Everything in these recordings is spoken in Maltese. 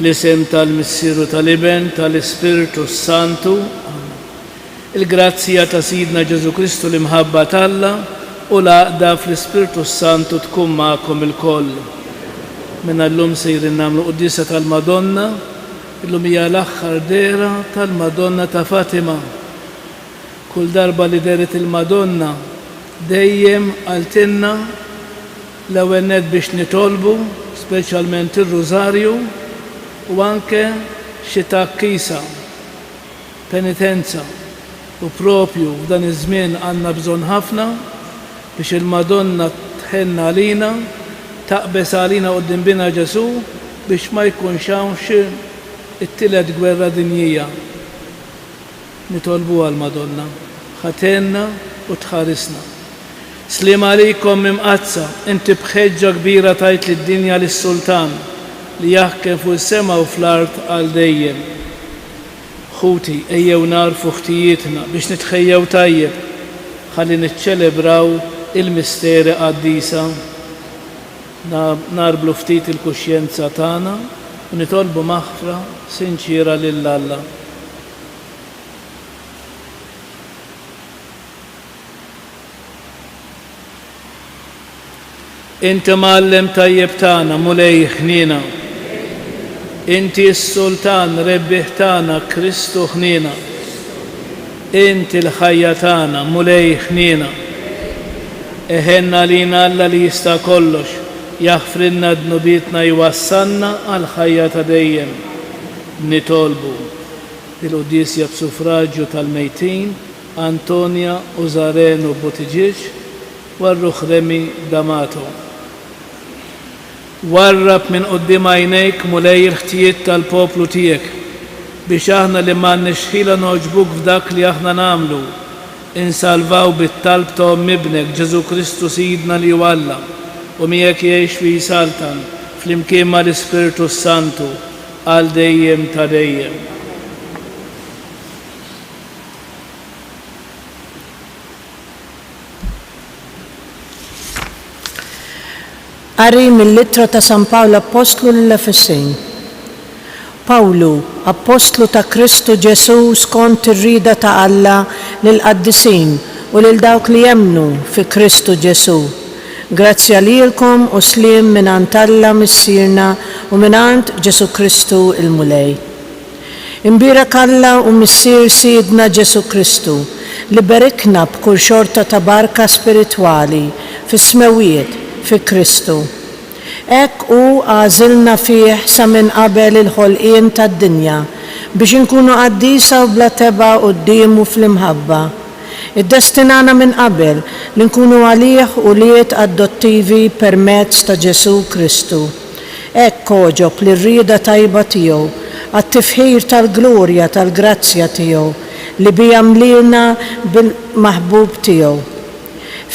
Fl-isem tal-Missier u tal-Iben, tal-Ispirtu s-Santu. Amen. Il-grazzja ta' Sidna Ġesù Kristu, l-imħabba t'Alla, u l-għaqda fl-Ispirtu s-Santu tkun magħkom ilkoll. Minn għal-lum sejrin nagħmlu quddiesa tal-Madonna. Illum hija l-aħħar dehra tal-Madonna ta' Fatima. Kull darba li dehret il-Madonna dejjem qaltilna l-ewwel nett biex nitolbu, speċjalment ir-Rużarju u anke xi tgħakkisa, penitenza. U propju f'dan iż-żmien għandna bżonn ħafna biex il-Madonna tħenn għalina, taqbeż għalina quddiem Binha Ġesù biex ma jkunx hawn xi t-tielet gwerra dinjija. Nitolbuha l-Madonna, ħa tgħinna u tħarisna. Sliem għalik Omm Imqaddsa, inti b'ħeġġa kbira tajt lid-dinja lis-Sultan li jaħkem fuq is-sema u fl-art għal dejjem. Ħuti, ejjew nagħrfu ħtijietna biex nitħejjew tajjeb ħalli niċċelebraw il-misteri qaddisa. Nagħrblu ftit il-kuxjenza tagħna u nitolbu maħfra sinċiera lil Alla. Inti mgħallem tajjeb tagħna, Mulej ħniena. Inti s-Sultan rebbieħ tagħna, Kristu ħniena. Inti l-ħajja tagħna, Mulej ħniena. Eħenn għalina Alla li jista' kollox, jaħfrilna dnubietna jwassalna għall-ħajja ta' dejjem. Nitolbu. Il-quddies hija b'suffraġju tal-mejtin Antonia u Zarenu Buttigieg u għar-ruħ Remy D'Amato. Warrab minn quddiem għajnejk, Mulej, il-ħtijiet tal-poplu tiegħek, biex aħna li m'għandniex ħila nogħġbuk f'dak li aħna nagħmlu, insalvaw bit-talb ta' Omm Ibnek, Ġesù Kristu Sidna li hu Alla, u miegħek jgħix u jsaltan, flimkien mal-Ispirtu s-Santu, għal dejjem ta' dejjem. Qari mill-Ittra ta' San Pawl Appostlu lill-Efesin. Pawlu, appostlu ta' Kristu Ġesù skont ir-rieda ta' Alla lill-qaddisin u lil dawk li jemmnu fi Kristu Ġesù. Grazzja lilkom u sliem mingħand Alla Missierna u mingħand Ġesù Kristu l-Mulej. Imbierek Alla u Missier Sidna Ġesù Kristu, li berikna b'kull xorta ta' barka spiritwali fis-smewwiet fi Kristu. Hekk hu għażilna fih sa minn qabel il-ħolqien tad-dinja, biex inkunu qaddisa u bla tebgħa quddiemu fl-imħabba. Iddestinana minn qabel li nkunu għalih ulied adottivi permezz ta' Ġesù Kristu. Hekk għoġob lir-rieda tajba tiegħu, għat-tifħir tal-glorja tal-grazzja tiegħu, li biha mlielna bil-Maħbub tiegħu.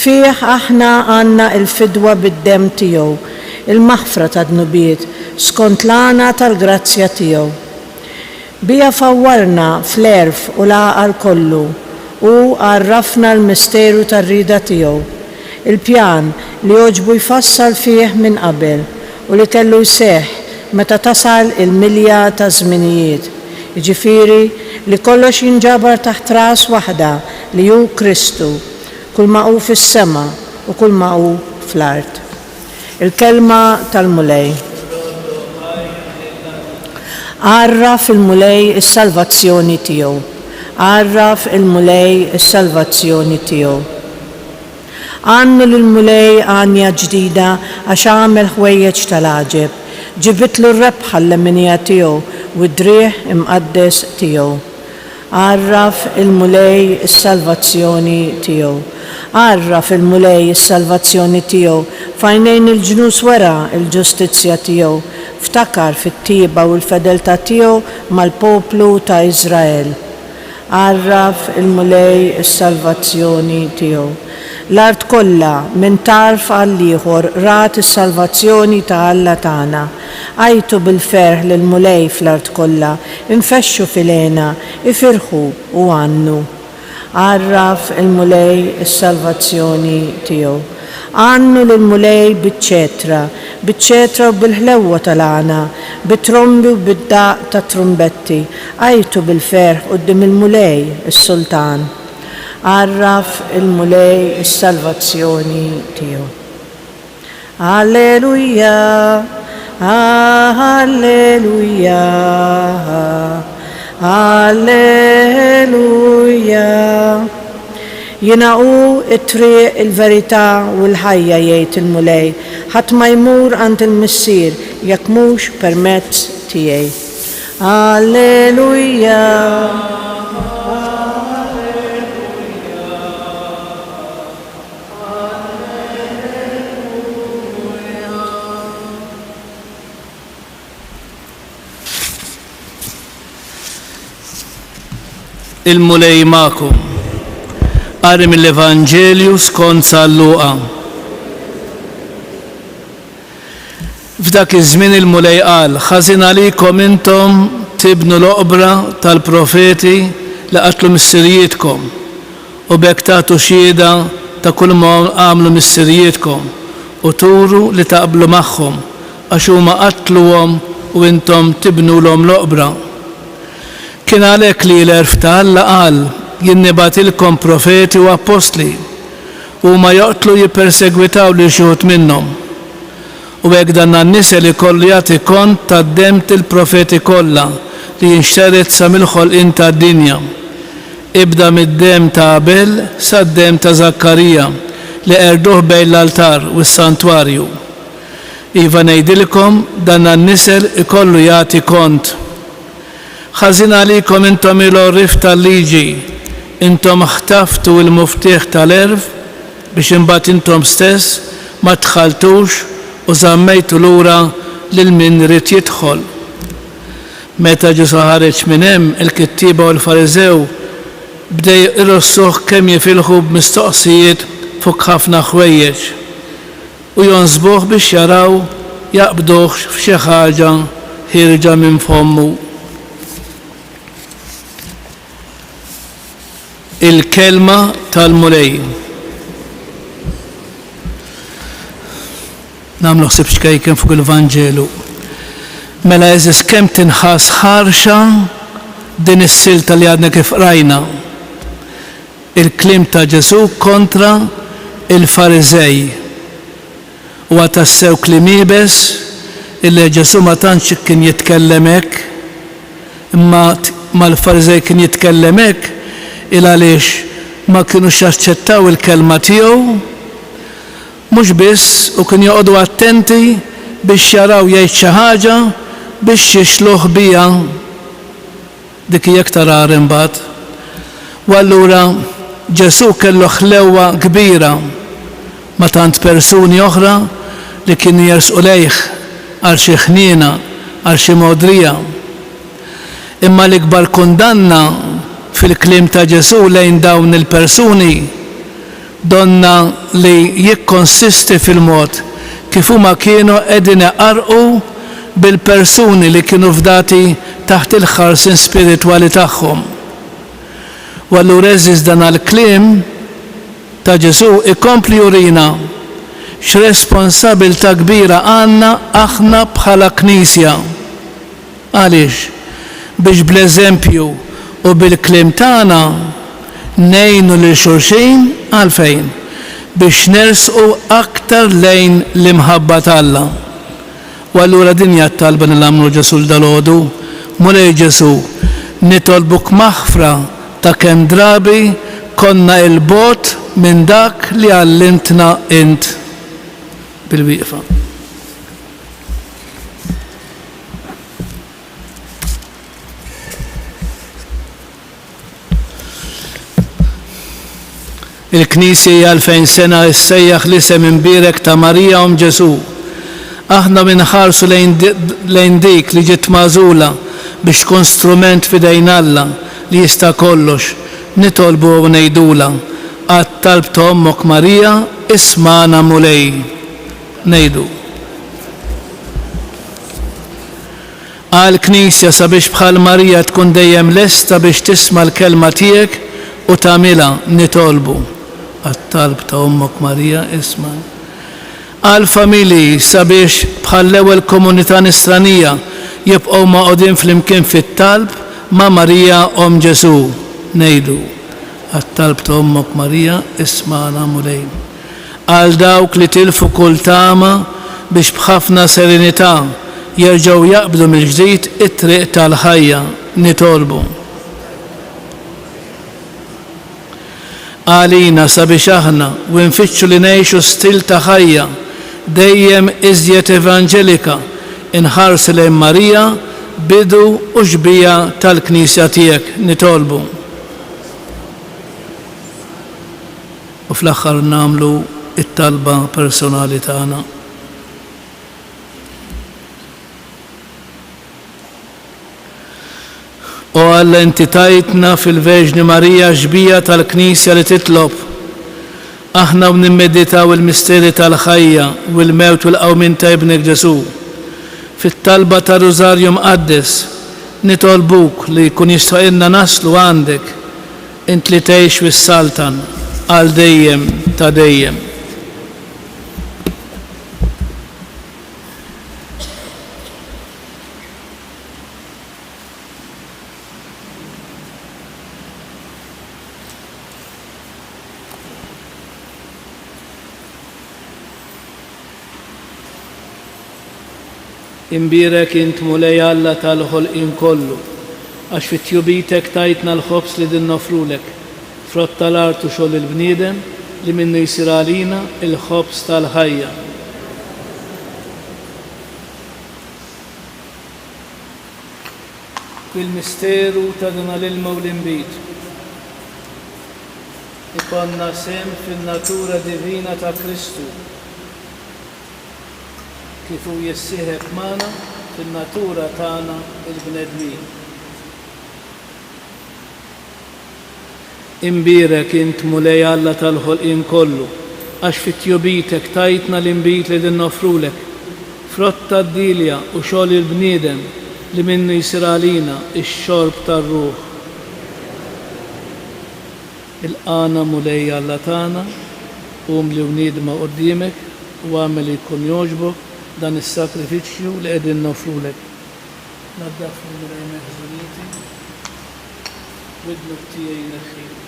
Fih aħna għandna l-fidwa bid-demm tiegħu, il-maħfra tad-dnubiet, skont l-għana tal-grazzja tiegħu. Biha fawwarna fl-għerf u l-għaqal kollu, u għarrafna l-misteru tar-rieda tiegħu, il-pjan li għoġbu jfassal fih minn qabel u li kellu jseħħ meta tasal il-milja taż-żminijiet, jiġifieri li kollox jinġabar taħt ras waħda li hu Kristu, kulma hu fis-sema u kulma hu fl-art. Il-Kelma tal-Mulej. Għarraf il-Mulej is-salvazzjoni tiegħu. Għarraf il-Mulej is-salvazzjoni tiegħu. Għannu lill-Mulej għanja ġdida għax għamel ħwejjeġ tal-għaġeb. Ġibitlu r-rebħa l-leminija tiegħu u d-driegħ imqaddes tiegħu. Għarraf il-Mulej is-salvazzjoni tiegħu. Għarraf il-Mulej is-salvazzjoni tiegħu, f'għajnejn il-ġnus wera l-ġustizzja tiegħu, ftakar fit-tjieba u l-fedeltà tiegħu mal-poplu ta' Iżrael. Għarraf il-Mulej is-salvazzjoni tiegħu. L-art kollha, minn tarf għall-ieħor, rat is-salvazzjoni ta' Alla tagħna. Għajtu bil-ferħ lill-Mulej fl-art kollha, infexxu fil-hena, ifirħu u għannu. Għarraf il-Mulej is-salvazzjoni tiegħu. Għannu lill-Mulej biċ-ċetra, biċ-ċetra u bil-ħlewwa tal-għana, Bit-trombi u bid-daqq tat-trumbetti, għajtu bil-ferħ quddiem il-Mulej, is-Sultan. Għarraf il-Mulej is-salvazzjoni tiegħu. Alleluja, Alleluja, Alleluja. Jiena hu t-triq, il-verità u l-ħajja, jgħid il-Mulej, ħadd ma jmur għand il-Missier jekk mhux permezz tiegħi. Alleluja. Il-Mulej magħkom. Qari mill-Evanġelju skont San Luqa. F'dak iż-żmien il-Mulej qal, Ħażin għalikom intom tibnu l-oqbra tal-profeti li qatlu missirijietkom, u b'hekk tagħtu xhieda ta' kulma għamlu missirijietkom, u turu li taqblu magħhom, għax huma qatluhom u intom tibnulhom l-oqbra. Kien għalhekk li l-għerf ta' Alla qal, Jien nibgħatilkom profeti u appostli, u huma joqtlu u jippersegwitaw lil xi wħud minnhom. U hekk dan għan-nisel ikollu jagħti kont tad-demm til-profeti kollha li jinxtered sa mill-ħolqien tad-dinja, ibda mid-demm ta' Abel sad-demm ta' Żakkarija li qerduh bejn l-altar u s-santwarju. Iva ngħidilkom, dan għan-nisel ikollu jagħti kont. Ħażin għalikom intom il-għorrief tal-liġi, intom ħtaftu l-muftieħ tal-għerf biex imbagħad intom stess ma dħaltux u żammejtu lura lil min ried jidħol. Meta Ġesù ħareġ minn hemm, il-kittieba u l-Fariżew bdew irossuh kemm jifilħu b'mistoqsijiet fuq ħafna ħwejjeġ. U jonsbuh biex jaraw jaqbduhx f'xi ħaġa ħierġa minn fommu. Il-Kelma tal-Mulej. Nagħmlu ħsieb ċkejken fuq il-Vanġelu. Mela għeżież kemm tinħass ħarxa din is-silta li għadna kif qrajna. Il-kliem ta' Ġesù kontra l-Fariżej huwa tassew kliem iebes illi Ġesù ma tantx kien jitkellem hekk, imma mal-Fariżej kien jitkellem hekk il għaliex ma kinux jaċċettaw il-kelma tiegħu. Mhux biss, u kien joqogħdu attenti biex jaraw jgħid xi ħaġa biex jixluh biha. Dik hi aktar agħar imbagħad. U allura Ġesù kellu ħlewwa kbira ma' tant persuni oħra li kienu jersqu lejh għal xi ħniena, għal xi mogħdrija. Imma l-ikbar kundanna fil-kliem ta' Ġesù lejn dawn il-persuni donnha li jikkonsisti fil-mod kif huma kienu qegħdin iqarrqu bil-persuni li kienu fdati taħt il-ħarsien spiritwali tagħhom. U allura għeżież dan l-kliem ta' Ġesù ikompli jurina x'responsabiltà kbira għandna aħna bħala Knisja. Għaliex? Biex bl-eżempju u bil-kliem tagħna ngħinu lil xulxin, għalfejn? Biex nersqu aktar lejn l-imħabba t'Alla. U allura din hija t-talba li nagħmlu Ġesù dalgħodu, Mulej Ġesù, nitolbuk maħfra ta' kemm drabi konna 'il bogħod minn dak li għallimtna int. Bilwieqfa. Il-Knisja hija 2000 sena issejjaħ l-isem imbierek ta' Marija Omm Ġesù. Aħna u nħarsu lejn dik li ġiet magħżula biex tkun strument f'idejn Alla li jista' kollox, nitolbu u ngħidulha, Għat-talb ta' ommok Marija, ismagħna Mulej. Ngħidu. Għall-Knisja sabiex bħal Marija tkun dejjem lesta biex tisma' l-kelma tiegħek u tagħmilha, nitolbu. Għat-talb ta' Ommok Marija, isma'. Għall-familji sabiex bħall-ewwel komunità nisranija jibqgħu magħqudin flimkien fit-talb ma' Marija Omm Ġesù. Ngħidu, Għat-talb ta' Ommok Marija, ismagħna Mulej. Għal dawk li tilfu kull tama biex b'ħafna serenità jerġgħu jaqbdu mill-ġdid it-triq tal-ħajja, nitolbu. Għalina sabiex aħna u nfittxu li ngħixu stil ta' ħajja dejjem iżjed evanġelika, inħarsu lejn Marija, bidu u xbieha tal-Knisja tiegħek. Nitolbu. U fl-aħħar nagħmlu t-talba personali tagħna. O Alla inti tajtna fil-Verġni Marija xbieha tal-Knisja li titlob. Aħna u nimmeditaw il-misteri tal-ħajja u l-mewt u l-qawmien ta' Ibnek Ġesù. Fit-talba tar-Rużarju Mqaddes, nitolbuk li jkun jistħoqilna naslu għandek, int li tgħix u ssaltan għal dejjem ta' dejjem. Imbierek int Mulej Alla tal-ħolqien kollu, għax fi tjubitek tajtna l-ħobż li din noffrulek, frott tal-art u xogħol il-bniedem li minnu jsir għalina l-ħobż tal-ħajja. Bil-misteru ta' dan l-ilma u l-inbid, ikollna sehem fin-natura divina ta' Kristu, kif hu jissieħeb magħna fin-natura tagħna l-bnedmin. Imbierek int Mulej Alla tal-ħolqien kollu, għax fi tjubitek tajtna l-inbid li din noffrulek, frott tad-dielja u xogħol il-bniedem li minnu jsir għalina x-xorb tar-ruħ. Ilqagħna Mulej Alla tagħna, umli u niedma quddiemek, u agħmel li jkun jogħġbok dan is-sagrifiċċju li qegħdin noffrulek. Naddafni Mulej minn ħżuniti. U d-dnub tiegħi neħħilu.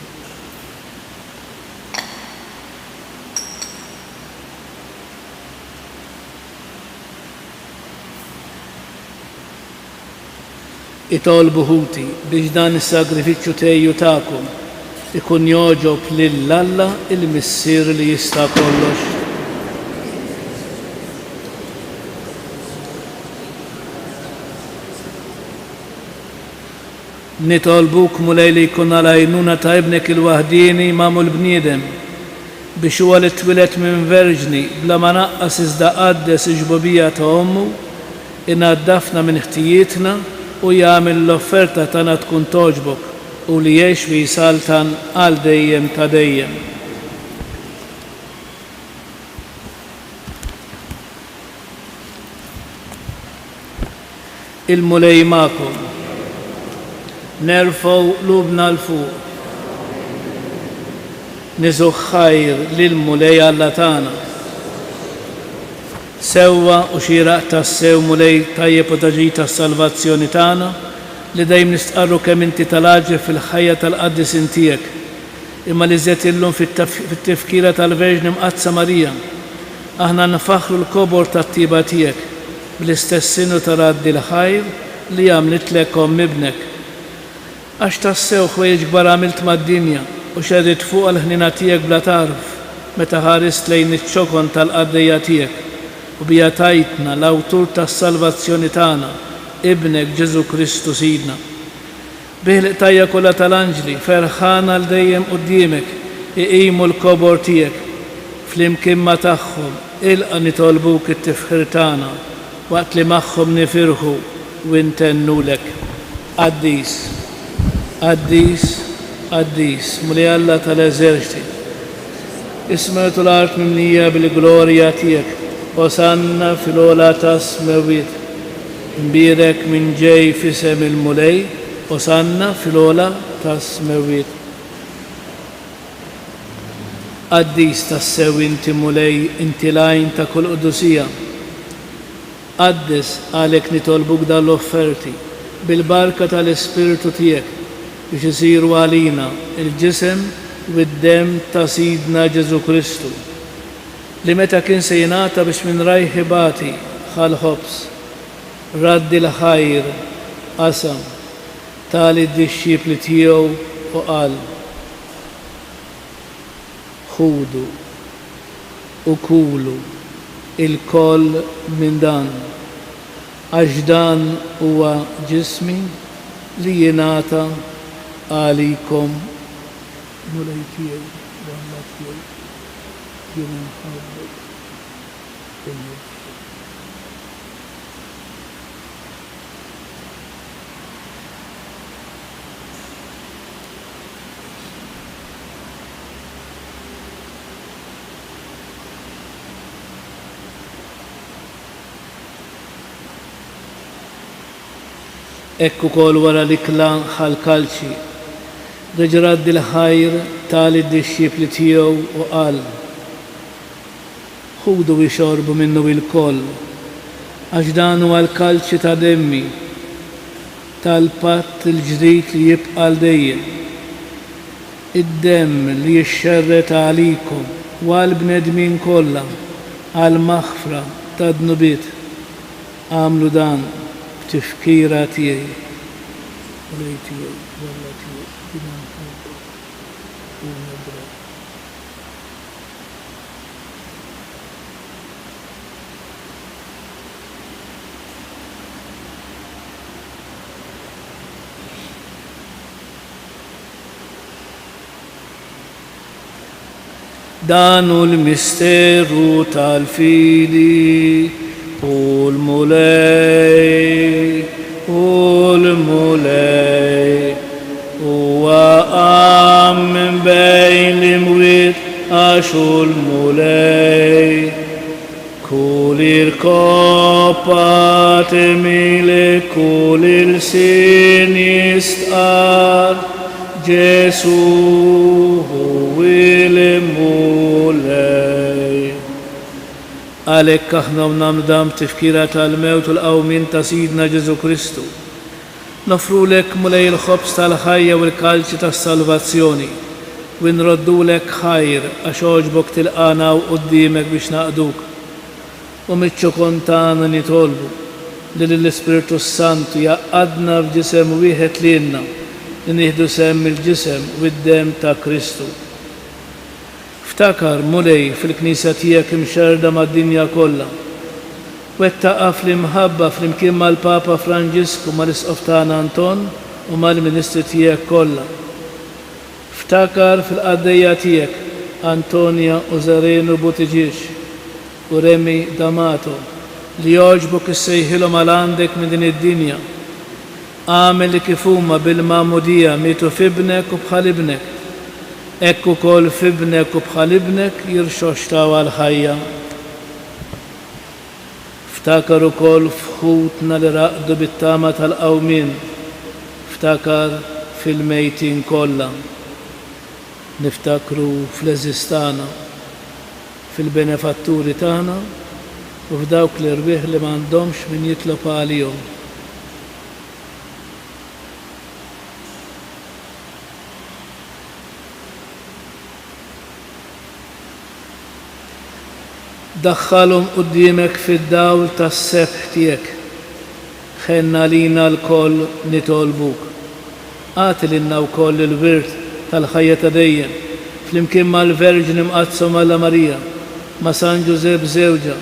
Itolbu ħuti biex dan is-sagrifiċċju tiegħi u tagħkom ikun jogħġob lil Alla l-Missier li jista' kollox. Nitolbuk, Mulej, li jkun għal-għajnuna ta' Ibnek il-waħdieni magħmul bniedem, biex huwa li twieled minn verġni bla ma naqqas iżda qaddes ix-xbubija ta' ommu, inaddafna minn ħtijietna u jagħmel l-offerta tagħna tkun togħġbok, hu li jgħix u jsaltan għal dejjem ta' dejjem. Il-Mulej magħkom. Nerfgħu qlubna 'l fuq. Niżuh ħajr lill-Mulej Alla tagħna. Sewwa u xieraq tassew, Mulej, tajjeb u ta' ġid għas-salvazzjoni tagħna, li dejjem nistqarru kemm inti tal-għaġeb fil-ħajja tal-qaddisin tiegħek, imma l-iżjed illum fit-tifkira tal-Verġni Mqaddsa Marija, aħna nfaħħru l-kobor tat-tjieba tiegħek, Bl-istess sinu ta' radd il-ħajr li għamlitlek omm ibnek. Għax tassew ħwejjeġ kbar għamilt mad-dinja u xerridt fuqha l-ħniena tiegħek bla tarf meta ħarist lejn iċ-ċokon tal-qaddejja tiegħek u biha tajtna l-awtur tas-salvazzjoni tagħna, Ibnek Ġesù Kristu Sidna. Bih l-qtajja' kollha tal-anġli, ferħana għal dejjem quddiemek, iqimu l-kobor tiegħek. Flimkien ma' tagħhom, ilqa' nitolbuk it-tifħir tagħna, waqt li magħhom nifirħu u ntennulek, Qaddis, qaddis, qaddis, Mulej Alla tal-eżerċti! Is-smewwiet u l-art mimlija bil-glorja tiegħek. Osanna fil-ogħla tas-smewwiet. Imbierek min ġej f'isem il-Mulej, Osanna fil-ogħla tas-smewwiet. Qaddis tassew inti Mulej, inti l-għajn ta' kull qdusija. Qaddes għalhekk nitolbuk dawn l-offerti bil-barka tal-Ispirtu tiegħek biex isiru għalina l-ġisem u d-demm ta' Sidna Ġesù Kristu, li meta kien se jingħata biex minn rajh ibati, ħa l-ħobż, radd il-ħajr, qasam, ta lid-dixxipli tiegħu u qal, Ħudu u kulu ilkoll minn dan, għax dan huwa ġismi li jingħata għalikom. Mulej tiegħi u Alla tiegħi, jiena nħobbok u nobdek. Hekk ukoll wara l-ikla ħa l-kalċi, reġa' radd il-ħajr ta lid-dixxipli tiegħu u qal, Ħudu ixorbu minnu ilkoll, għax dan huwa l-kalċi ta' demmi, tal-patt il-ġdid li jibqa' għal dejjem. Id-demm li jixxerred għalikom u għall-bnedmin kollha għall-maħfra tad-dnubiet. Agħmlu dan b'tifkira tiegħi. Mulej tiegħi u Alla tiegħi, jiena nħobbok u nobdek. Dan hu l-misteru tal-fidi, u l-Mulej, u l-Mulej, huwa qam minn bejn l-imwiet għax hu l-Mulej. Kull irkoppa timili, kull ilsien jistqarr, Ġesù hu l-Mulej. Għalhekk aħna u nagħmlu dan b'tifkira tal-mewt u l-qawmien ta' Sidna Ġesù Kristu, Noffrulek, Mulej, il-ħobż tal-ħajja u l-kalċi tas-salvazzjoni, u nroddulek ħajr għax għoġbok tilqagħna hawn quddiemek biex naqduk. U miċ-ċokon tagħna nitolbu li lill-Ispirtu s-Santu jgħaqqadna f'ġisem wieħed lilna li nieħdu sehem mill-ġisem u d-demm ta' Kristu. Ftakar, Mulej, fil-Knisja tiegħek imxerrda mad-dinja kollha. Wettaqha fl-imħabba flimkien mal-Papa Franġisku, mal-Isqof tagħna Anton u mal-ministri tiegħek kollha. Ftakar fil-qaddejja tiegħek Antonia u Żerenu Buttigieg u Remy D'Amato li għoġbok issejħilhom għal għandek minn din id-dinja. Agħmel li kif huma bil-magħmudija mietu f'Ibnek u bħal Ibnek, hekk ukoll f'Ibnek u bħal Ibnek jirxoxtaw għall-ħajja. Ftakar ukoll f'ħutna li raqdu bit-tama tal-qawmien, ftakar fil-mejtin kollha. Niftakru fl-għeżież tagħna, fil-benefatturi tagħna u f'dawk l-erwieħ li m'għandhomx min jitlob għalihom. Daħħalhom quddiemek fid-dawl tas-sebħ tiegħek. Ħenn għalina lkoll nitolbuk. Agħti lilna wkoll il-wirt tal-ħajja ta' dejjem, flimkien mal-Verġni Mqaddsa Malla Marija, ma' San Ġużepp żewġha,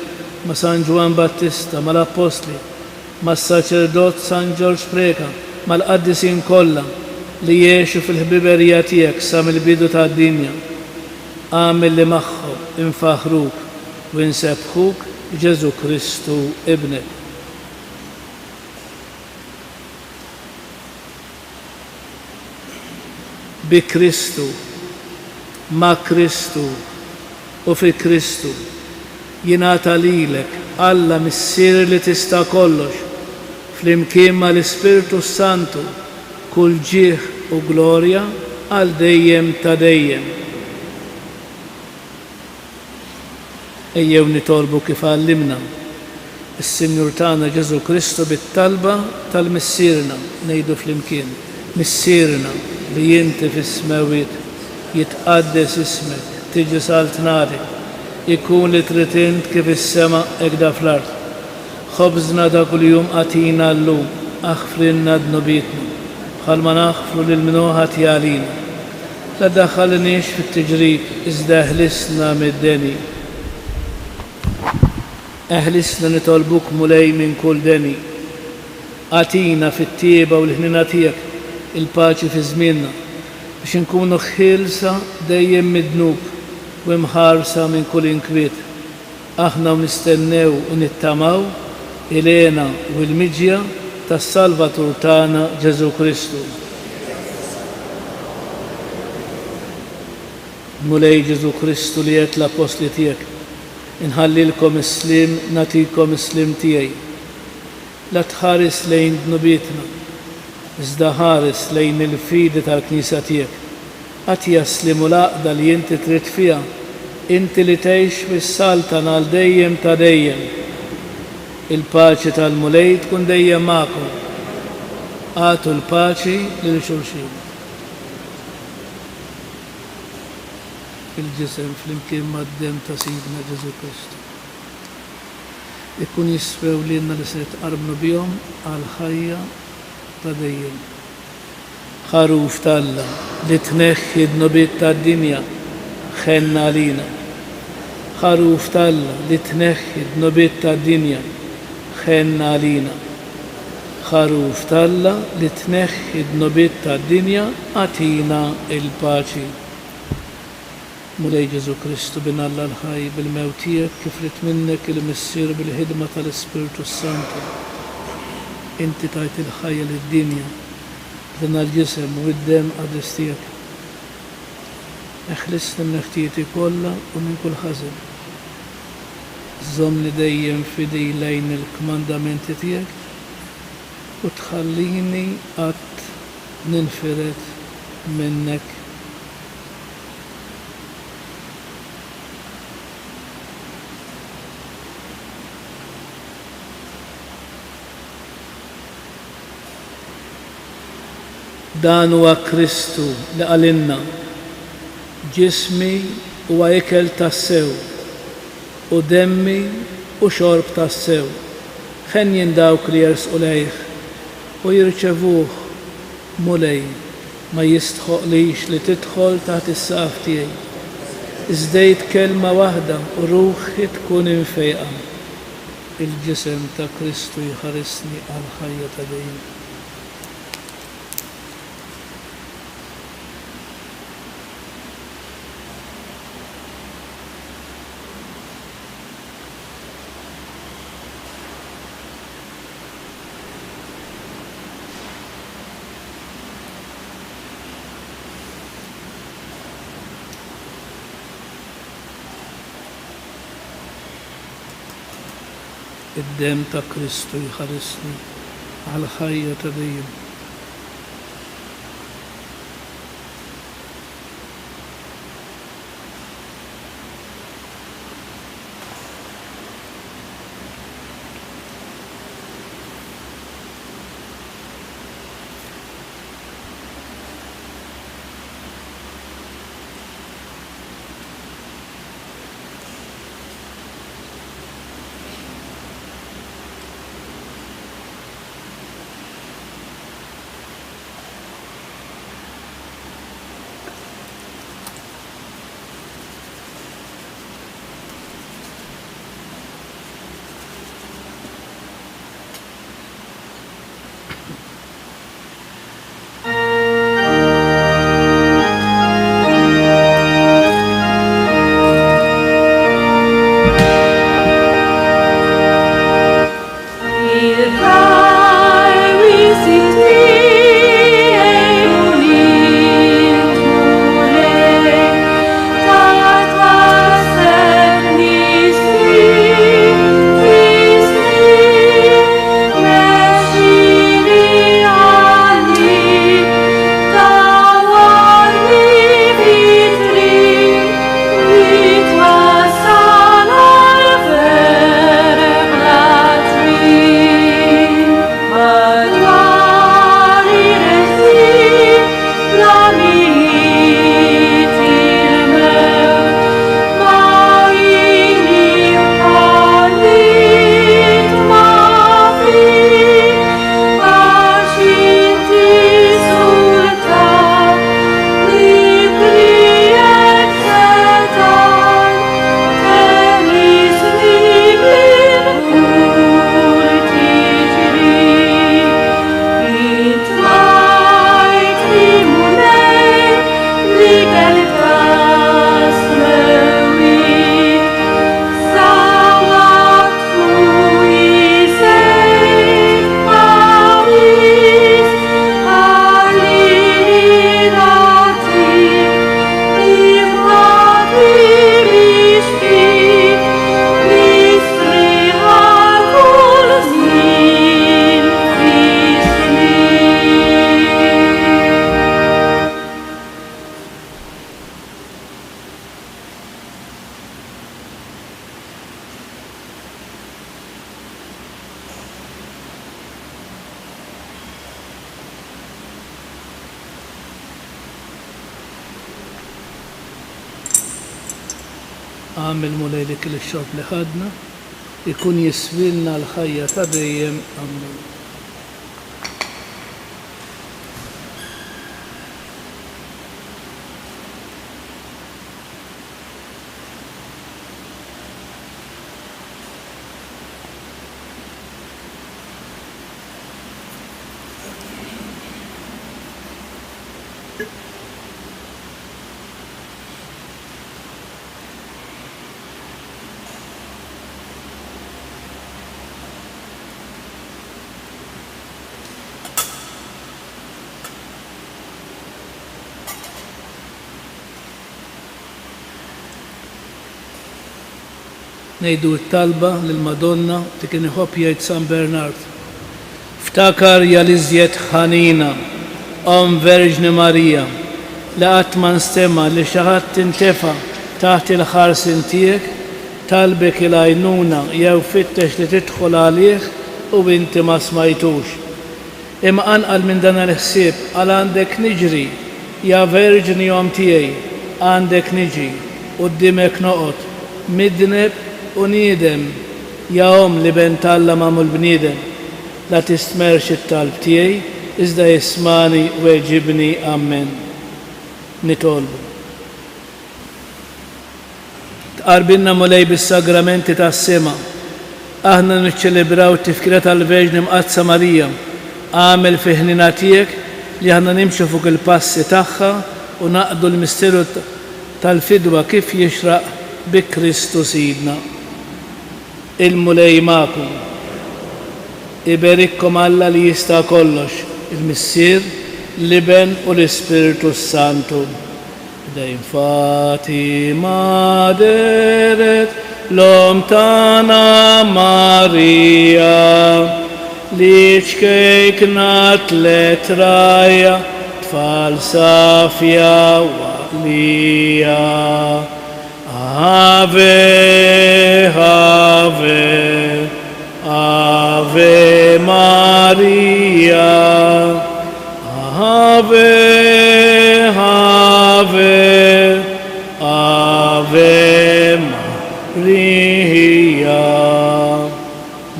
ma' San Ġwann Battista, mal-Appostli, mas-Saċerdot San Ġorġ Preca, mal-qaddisin kollha li għexu fil-ħbiberija tiegħek sa mill-bidu tad-dinja. Agħmel li magħhom infaħħruk u insebbħuk b'Ġesù Kristu Ibnek. Bi Kristu, ma' Kristu u fi Kristu, jingħata lilek, Alla Missier li tista' kollox, flimkien ma' l-Ispirtu s-Santu, kull ġieħ u glorja għal dejjem ta' dejjem. Ejjew nitolbu kif għallimna. Is-Sinjur tagħna Ġesù Kristu bit-talba tal-Missierna, ngħidu flimkien, Missierna li inti fis-smewwiet, jitqaddes ismek, tiġi saltnatek, ikun li trid int kif is-sema hekda fl-art. Ħobżna ta' kuljum agħtina llum, aħfrilna dnubietna, bħalma naħfru lil min hu ħati għalina. La ddaħħalniex fit-tiġrib, iżda eħlisna mid-deni. Eħlisna nitolbuk Mulej minn kull deni. Agħtina fit-tjieba u l-ħniena tiegħek il-paċi fi żmienna, biex inkunu ħielsa dejjem mid-dnub u imħarsa minn kull inkwiet, aħna u nistennew u nittamaw il-hena u l-miġja tas-Salvatur tagħna Ġesù Kristu. Mulej Ġesù Kristu li għedt l-Appostli tiegħek, Inħallilkom is-sliem, nagħtikom is-sliem tiegħi. La tħares lejn dnubietna, iżda ħares lejn il-fidi tal-Knisja tiegħek. Agħtiha s-sliem u l-għaqda li inti trid fiha, inti li tgħix u ssaltan għal dejjem ta' dejjem. Il-paċi tal-Mulej tkun dejjem magħkom. Agħtu l-paċi lil xulxin. Il-ġisem flimkien mad-demm ta' Sidna Ġesù Kristu. Ikun jiswew lilna li se nitqarbnu bihom għall-ħajja ta' dejjem. Ħaruf t'Alla, li tneħħi d-dnubiet tad-dinja, ħenn għalina. Ħaruf t'Alla, li tneħħi d-dnubiet tad-dinja, ħenn għalina. Ħaruf t'Alla, li tneħħi d-dnubiet tad-dinja, agħtina l-paċi. Mulej Ġesù Kristu, Bin Alla l-ħaj, bil-mewt tiegħek kif ried minnek il-Missier bil-ħidma tal-Ispirtu s-Santu, inti tajt il-ħajja lid-dinja b'dan l-ġisem u d-demm qaddis tiegħek. Eħlisni minn ħtijieti kollha u minn kull ħażen. Żommni dejjem fidil lejn il-kmandamenti tiegħek u tħallini qatt ninfired minnek. Dan huwa Kristu li qalilna, Ġismi huwa ikel tassew, u demmi hu xorb tassew. Henjin dawk li jersqu lejh u jirċevuh, Mulej. Ma jistħoqqlix li tidħol taħt is-saqaf tiegħi. Iżda għid kelma waħda u ruħi tkun imfejqa. Il-ġisem ta' Kristu jħarisni għall-ħajja ta' dejjem. Id-demm ta' Kristu jħarisni għall-ħajja ta' dejjem. Agħmel, Mulej, li kull ix-xorb li ħadna jkun jiswielna l-ħajja ta' dejjem. Ammen. Ngħidu t-talba lill-Madonna li kien iħobb jgħid San Bernard. Ftakar ja l-iżjed ħanina, Omm Verġni Marija, li qatt ma nstema' li xi ħadd intefa' taħt il-ħarsien tiegħek, talbek il-għajnuna jew fittex li tidħol għalih u inti ma smajtux. Imqanqal minn dan il-ħsieb għal għandek niġri, ja Verġni Omm tiegħi, għandek niġi, quddiemek noqgħod, midneb u niedem, ja Omm l-Iben t'Alla magħmul bniedem. La tistmerrx it-talb tiegħi, iżda ismagħni weġibni. Ammen. Nitolbu. Tqarbilna Mulej bis-sagramenti tas-sema. Aħna niċċelebraw t-tifkira tal-Verġni Mqaddsa Marija. Agħmel fil-ħniena tiegħek li aħna nimxu fuq il-passi tagħha u naqdu l-misteru tal-fidwa kif jixraq bi Kristu Sidna. Il-Mulej magħkom. Iberikkom Alla li jista' kollox, il-Missier, l-Iben u l-Ispirtu s-Santu. Ħdejn Fatima dehret l-Omm tagħna Marija, li ċkejkna tlet rgħajja, tfal safja u għaqlija. Ave, Ave, Ave Maria. Ave, Ave, Ave Maria.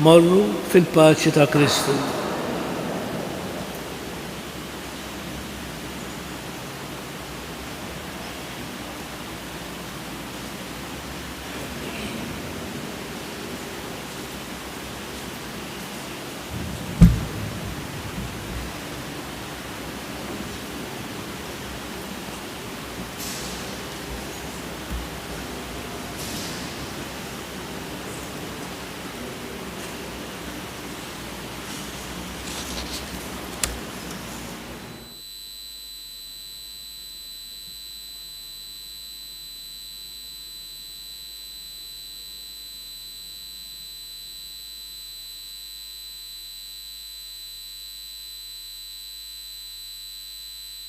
Morru fil-paċi ta' Kristu.